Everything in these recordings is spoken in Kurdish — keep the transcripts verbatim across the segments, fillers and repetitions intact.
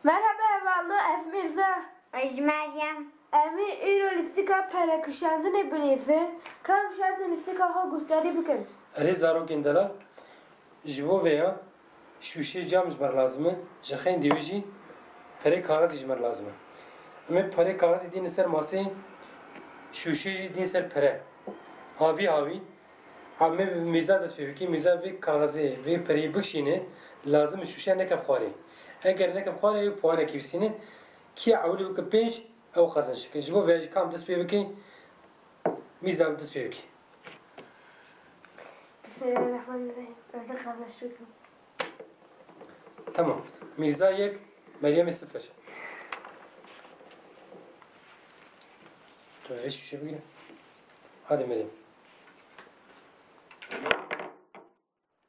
Merhaba hevalno, ez Mirza. Ez Meryem. Em ê îro lîstika perekişandinê bilîzin. Ka em şatin lîstika xwe guhdarî bikin. Erê zarokên delal, ji bo vêya şûşê cam ji me re lazim e, ji xeyn dêwî jî perê kaxizî ji me re lazim e. Em ê perê kaxizî dînin ser masê, şûşê jî dîn ser pere. Havî havî, em ê bi mîza dest pê bikî, mîza vê kaxizê, vê pereyê bikişîne, lazim e şûşe neke xwarê. Eger neke xwarê, ew puanekî bisîne, kî ewilî bike pênc, ew qezenç dike. Ji bo vêya jî ka em dest pê bikî, mîza em dest pê bikî. Bismillahirrahmanirrahim. Ez ê xebeş bikim. Tamam. Mîrza yek, Meryemê sifir. Tu vê şûşe bigire. Hadi Meryem.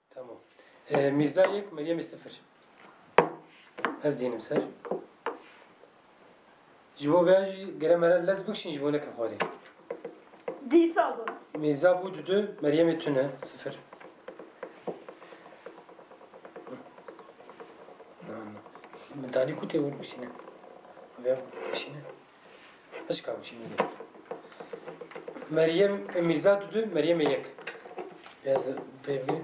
Tamam. Ee, Mîrza yek, Meryemê sifir. Ez dînim ser. Ji bo vêya jî gere mere lez bikişîn ji bo neke xwarê. Dîsa bû. Mîrza bû dudu, Meryemê tune, sifir. Na, na. Min danî ku tê wir bişîne. Vêya bişîne. Aşka bikişîne. Meryem, Mîrza dudu, Meryemê yek. Biraz pê bigire.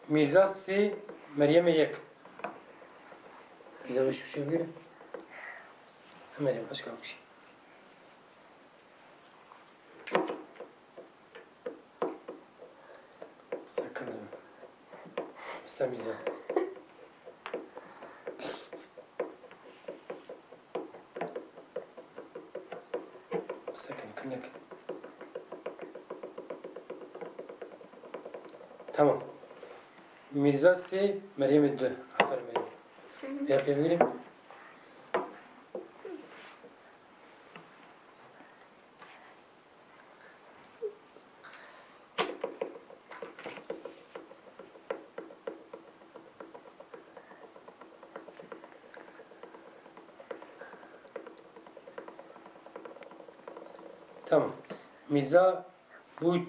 Mîrza sê, Meryemê yek. Mîrza vê şûşê bigire. Meryem, aşka bikişî. Sakın. Sen Mîrza. Sakın, kınık. Tamam. Mîrza sê, Meryemê du. Aferin Meryem. Vêya pê bigire. Tamam. Mîrza bû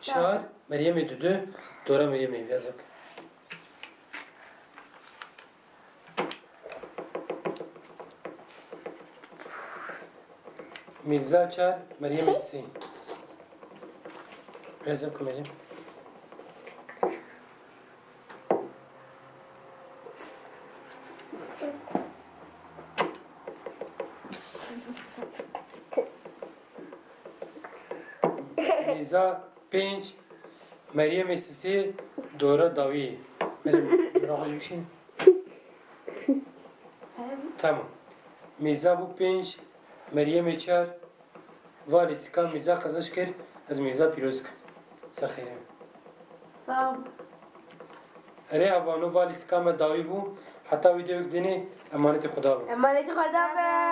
çar, Meryemê dudu, dora Meryemê vêya zok. Mîrza çar, Meryemê sê. Vêya zok Meryem. Mîrza pênc, Meryemê sisê, dora dawî. Meryem, dora xwe jî bikişîn. Tamam. Mîrza bû pênc, Meryemê çar. Va lîstika Mîrza qezenç kir, ez Mîrza pîroz dikim. Ser xêrê. Sağ ol. Erê hevalno, va lîstika me dawî bû. Heta wîdeoyek dinê, emanetê Xuda be. Emanetê Xuda be.